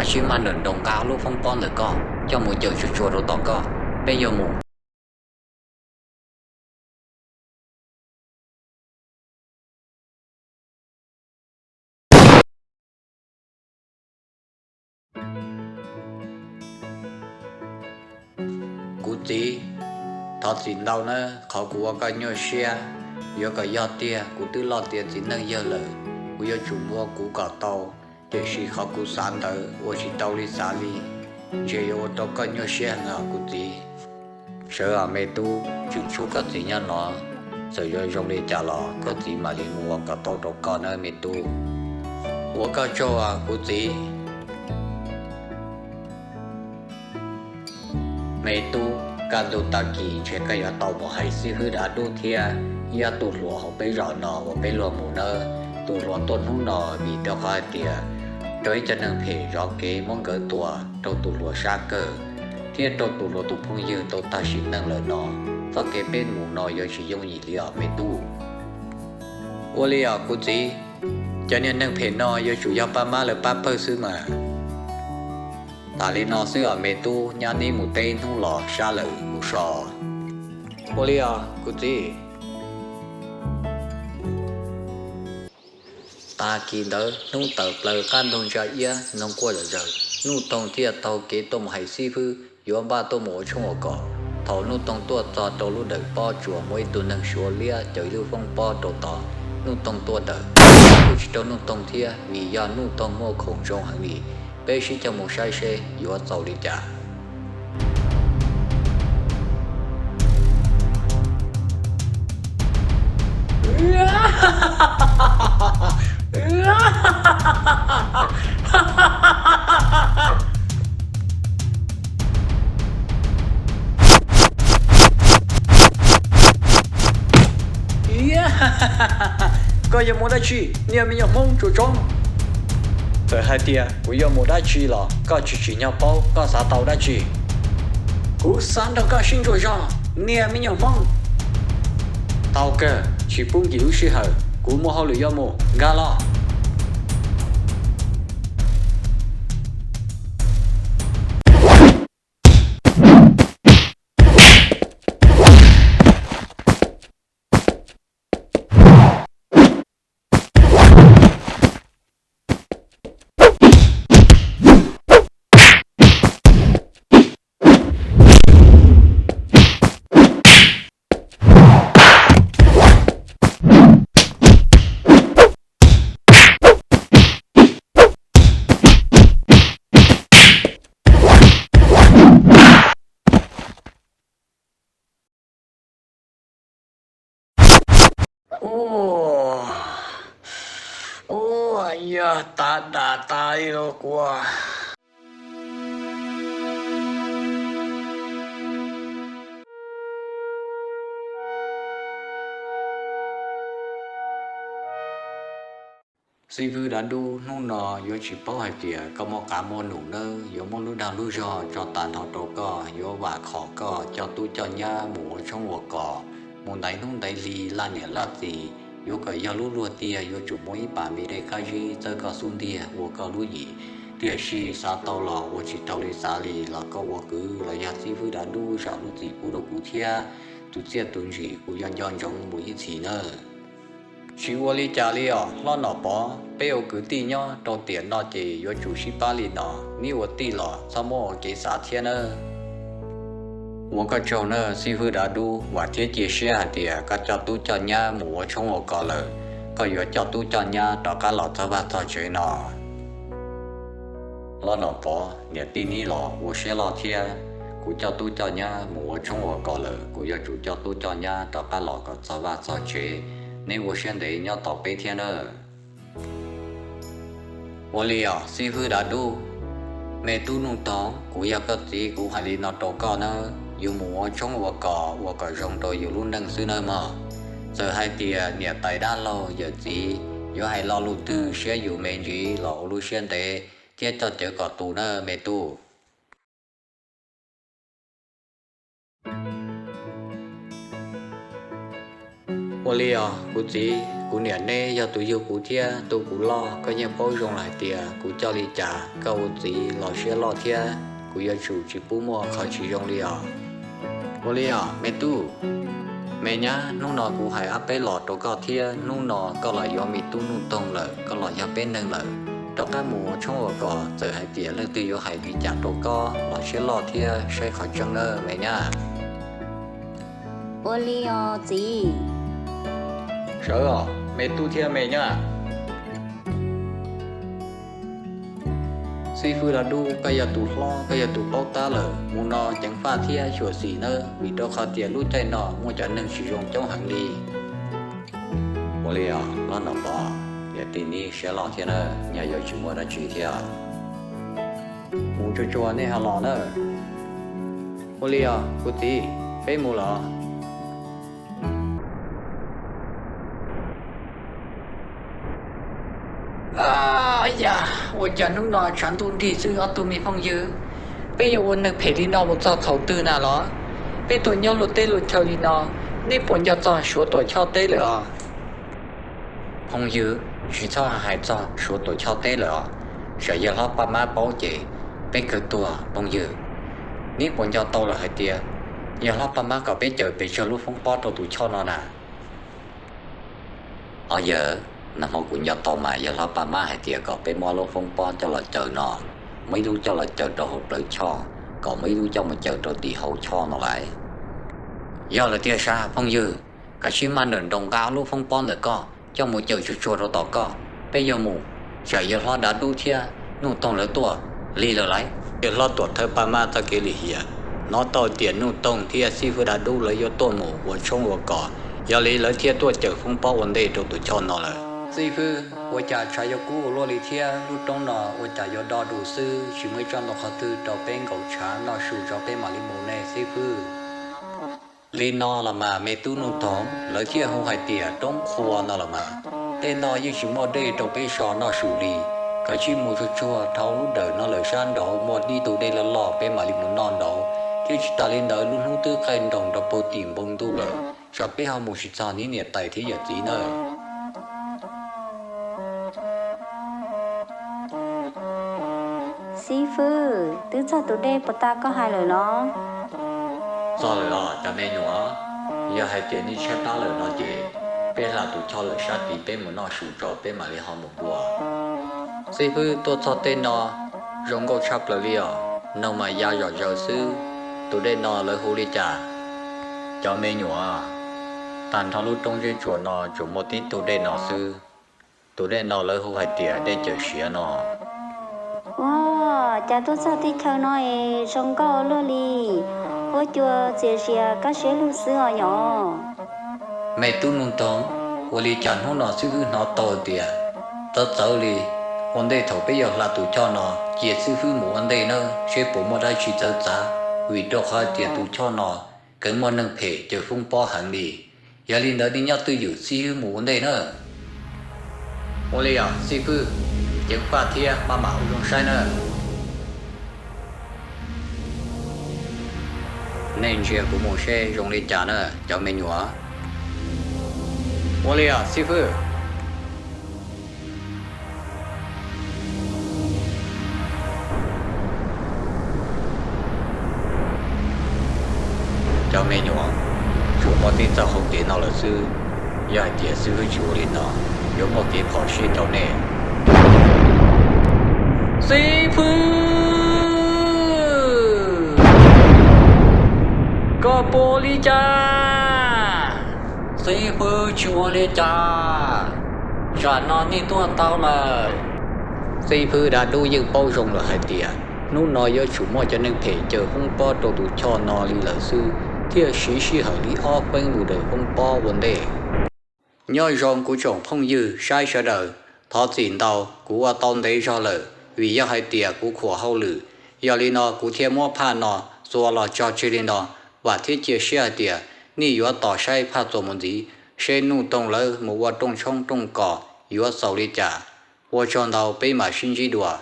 Sib maj nrawm nroos nqa lub foob pob ntawm koj coj mus cawm tsuag tsuag rau tom koj, peb yuav mus. Kuv txiv, thov txim ntau nawb, qhov kuv ua koj nyuaj siab. Yuav kom yog tiag kuv twb loj tiav txiv neej yawg lawm, kuv yuav tsum muab kuv kom tau, tiam sis qhov kuv xav ntawd ua tsis tau li xav li, ntshe yuav ua rau koj nyuaj siab heev os kuv txiv. Sawv os me tub, tseem tshuav koj txiv nyob no, txawm yuav zoo li cas los koj txiv mam li mus ua kom tau rau koj nawb me tub. Ua koj tsaug os kuv txiv. Me tub, kaj ntug tag kis ntshe koj yuav tau mus hais xib hwb dav dub thiab ib ob tug hluas hauv peb zos no uas peb luag mus nawb. Tus hluas tuaj hnub no vim rau qhov hais tias raug ib co neeg phem zov kev muab nkawd tua rau tus hluas sab kawg, thiab rau tus hluas tus phooj ywg tau tag sim neej lawm no. Txoj kev peb mus no yuav tsis yooj yim li os me tub. Ua li os kuv txiv, cov niag neeg phem no yuav tsum yog pab mab lawv pab pawg xwb mas. Tas li no xwb os me tub, nyab neb mus teb hnub los sab lawm mus so. Ua li os kuv txiv. Tag kis ntawd hnub tawm plaws qab ntug ntsa iab noog quaj zom zaws, Nuj Toog thiaj taug kev tuaj mus hais xib hwb yuav npaj tuaj mus ua tshoob ua kos. Thaum Nuj Toog tuaj txog rau lub dawm pob tsuas muaj ib tug neeg suav liab caws ib lub foob pob rau tod. Nuj Toog tua tawm, kuj tsis raug Nuj Toog thiab vim yog Nuj Toog muaj khoom zoo heev li. Peb sib coj mus saib seb yuav txaus li cas. Koj yuav mus dab tsi niag me nyuam Hmoob tsuas tsob? Txawm hais tias kuv yuav mus dab tsi los koj tsis tsim nyog paub, koj xav tau dab tsi? Kuv xav nrog koj sib ntsuas zog niag me nyuam Hmoob. Tau kawg, tsis pub nkim lub sij hawm, kuv muaj hauj lwm yuav mus, nkag los. Ua, ua, yog tas dam tas li los kuv. Xib hwb dav dub, hnub no yuav tsis paub hais tias koj muaj qav muaj num nawb, yuav muab lub dag lub zog tso tas nrho rau koj, yuav vam khom koj coj tub coj nyab mus ua tshoob ua kos, mus ntev hnub ntev hli laj niam laj txiv, yuav kom yog lub luag tiag yuav tsum muaj ib pas me dej qab zib txawb koj xub ntiag ua koj lub yim. Tiam sis xav tau los ua tsis tau li xav li, los koj ua kwv los yog xib hwb dav dub zam lub txim pub rau kuv thiab, tus txiaj tus ntsim kuv yuav nco ntsoov mus ib txhis nawb. Tsis ua li cas li os hlob Nom Pov, peb ua kwv tij nyob rau tiam no ces yuav tsum sib pab li no, neb ua tij los txhob muab ua kev xav thiab nawb. Ua koj tsaug nawb xib hwb dav dub, vam thiab cia siab hais tias koj coj tub coj nyab mus ua tshoob ua kos lawm, koj yuav coj tub coj nyab rov qab los txog vaj txog tsev no. Hlob Nom Pov, niam tij neb los ua siab loj thiab, kuv coj tub coj nyab mus ua tshoob ua kos lawm, kuv yuav tsum coj tub coj nyab rov qab los kom txog vaj txog tsev, neb ua siab ntev nyob tos peb thiab nawb. Ua li os xib hwb dav dub, me tub Nuj Toog, kuv yog koj txiv kuv hais li no rau koj nawb, yus mus ua tshoob ua kos ua kom zoo rau yus lub neej xwb nawb mog. Txawm hais tias niam tais dab laug yawm txiv yuav hais lo lus twg siab yus me ntsis los ua lub siab ntev thiab coj cawv kom tus nawb me tub. Ua li os kuv txiv, kuv niam neb yog tus yug kuv thiab tu kuv loj, koj yeej paub zoo lawm hais tias kuv coj li cas. Koj ua txiv los siab loj thiab, kuv yuav tsum tsis pub muaj qhov tsis zoo li os. Ua li os me tub, me nyab, hnub no kuv hais ob peb los rau koj thiab, hnub no koj los yuav me tub Nuj Toog lawm, koj los yog peb neeg lawm. Rov qab mus ua tshoob ua kos, txawm hais tias leej twg yuav hais li cas rau koj los siab loj thiab saib qhov tseeb nawb me nyab. Ua li os txiv. Sawv os me tub thiab me nyab. Xib fwb Dab Dub, koj yog tus hlob, koj yog tus paub tab lawm, mus no ceev faj thiab xyuam xim nawb, vim rau qhov tias lub caij no muaj cov neeg tsis zoo coob heev li. Ua li os hlob Nom Pov, yog tij nib siab loj thiab nawb, nyaj yuav tsis muaj dab tsi thiab. Mus tsuag tsuag nej ho los nawb. Ua li os kuv txiv, peb mus los. Yam, ua cas hnub no tshav ntuj nrig xwb ob tug me phooj ywg, peb yuav ua neeg phem li no mus txog thaum twg na los? Peb tuaj nyob luag teb luag chaw li no, neb puas nco txog Suav Tuam Choj teb lawm os? Phooj ywg, tsis txhob hais txog Suav Tuam Choj teb lawm os. Tsam yawg hlob Paj Mab paub ces peb kawg tuag phooj ywg. Neb puas nco tau lawm hais tias yawg hlob Paj Mab kom peb cawm pes tsawg lub foob pob rau tus choj no na? Os yawg, nag hmo kuv nco tau mas yawg hlob Paj Mab hais tias kom peb muab lub foob pob coj los cawm no, muab ib lub coj los cawm rau hauv plawv choj, kom muab ib lub coj mus cawm rau tim hauv choj no lauj. Yog lawm tiag sas phooj ywg, koj sim maj nrawm nroos nqa lub foob pob ntawm koj coj mus cawm tsuag tsuag rau tom koj, peb yuav mus, tsam yawg hlob Dav Dub thiab Nuj Toog lawv tuaj lig lawm lauj. Yawg hlob Tuam Thawj Paj Mab txoj kev lim hiam, hnov tau tias Nuj Toog thiab xib fwb Dav Dub lawv yuav tuaj mus ua tshoob ua kos, yog li lawv thiaj tuaj cawm foob pob ua ntej rau tus choj no lawm. Xib fwb, ua cas tshav yuav kub ua luaj li thiab, lub roob no ua cas yuav do dus xwb, tsis muaj ib tsob ntoo qhov twg rau peb nkaum tshav noj su tso peb mam li mus ne xib fwb. Li no los mas me tub Nuj Toog, lawv thiaj hu hais tias roob qhua no los mas. Tej no yeej tsis muaj dej rau peb so noj su li. Koj sim mus tsuag tsuag dhau lub dawm no lawm sab nraud muaj ib tug dej loj loj peb mam li mus noj nraud. Thiab tsis tas li ntawd lub hnub twb qaij nroos rau puag tim npoo ntuj lawm, tsam peb ho mus tsis txog niam tais thiab yawm txiv nawb. Xib fwb, twb txog tus dej puas tas koj hais lawm los? Txog lawm os cov me nyuam, yog hais tias nej tshaib plab lawm no ces peb hla tus choj lawm sab tid peb mus noj su tso peb mam li ho mus dua. Xib fwb, tuaj txog tej no zoo nkauj tshaj plaws li os, noog mas ya zom zaws xwb. Tus dej no lawv hu li cas? Cov me nyuam, tag nrho lub roob zeb tsuas no tsuas muaj tib tug dej no xwb. Tus dej no lawv hu hais tias dej cawm siav no. Ua cas tuaj txog teb chaws no es zoo nkauj luaj li, huab cua txias zias kaj siab lug xwb os yom. Me tub Nuj Toog, ua li cas hnub no xib fwb hnov tau tias txawv txawv li. Ua ntej thaum peb yuav hla tus choj no cia xib fwb mus ua ntej nawb seb puas muaj dab tsi txawv txav, vim rau qhov tias tus choj no kheev muaj neeg phem cawm foob pob heev li. Yog li ntawd nej nyob twj ywm xib fwb mus ua ntej nawb. Ua li os xib fwb, ceev faj thiab maj mam ua zoo saib nawb. Nej ntsia kuv mus seb zoo li cas na cov me nyuam. Ua li os xib fwb. Cov me nyuam, tsuas muaj tib txoj hau kev no lawm xwb. Yog hais tias xib fwb tsis ua li no, yuav muaj kev phom sij rau nej. Xib fwb, koj puas ua li cas? Xib fwb tsis ua li cas, tsam no nej tuaj tau lawm. Xib fwb Dav Dub yeej paub zoo lawm hais tias hnub no yuav tsum muaj cov neeg phem cawm foob pob rau tus choj no li lawm xwb, thiaj siv sij hawm li ob feeb mus daws foob pob ua ntej. Nyob zoo kuv tsoom phooj ywg saib sawv daws, thov txim ntau kuv ua tau ntev zog lawm vim yog hais tias kuv khuam hauj lwm. Yog li no kuv thiaj muab phaj no txua los tso tseg li no. Vam thiab cia siab hais tias nej yuav tos saib phaj txuas mus ntxiv, seb Nuj Toog lawv mus ua rooj tshoob rooj kos yuav xaus li cas. Ua tsaug ntau, peb mam sib ntsib dua.